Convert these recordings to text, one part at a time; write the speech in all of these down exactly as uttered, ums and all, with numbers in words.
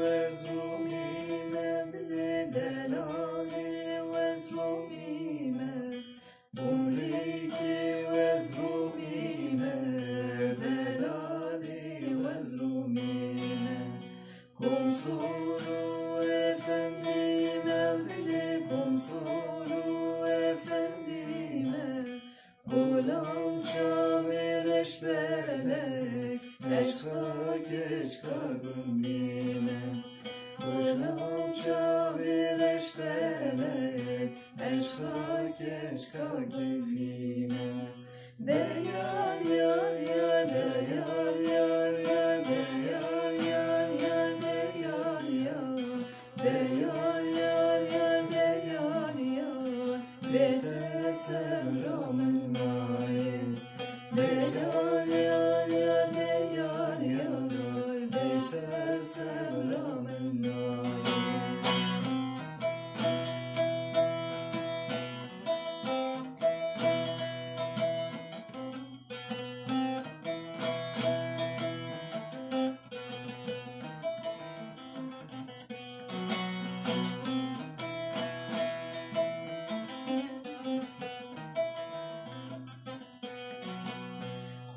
Wez rûmî me, dilê delalê wez rûmî me. Gumrîkî wez rûmî me, delalî wez rûmî me. Komsûr û efendî me, dilê komsûr û efendî me. Xulam çavê reşbelek, eşqa keçka gundî me. Xulam çavê reşbelek, eşqa keçka keyfî me. De yar, yar, yar, de yar, yar, yar, de yar, yar, yar, de yar, yar. De yar, yar, yar, de yar, yar, bê te sebra min nayê. De yar, yar, yar, de yar, yar, bê te sebra min nayê.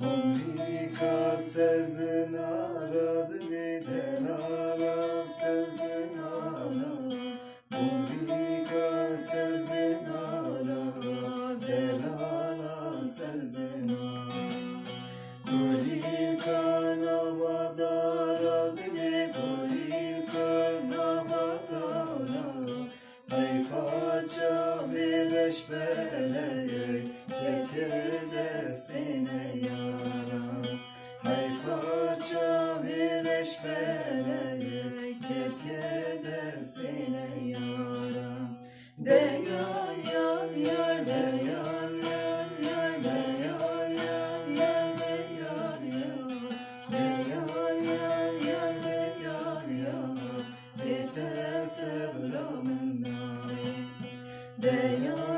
Xumrîka ser zinara, dilê delala ser zinara. Xumrîka ser zinara, delala ser zinara. Gulîka nava dara, dilê gulîka nava dara. Heyfa çavê reşbeleyek ketiye destê neyara. Heyfa çavê reşbeleyek ketiye destê neyara. De yar, yar, yar, de yar, yar, yar, de yar, yar, yar, de yar, yar. De yar, yar, yar, de yar, yar, bê te sebra min nayê. De yar,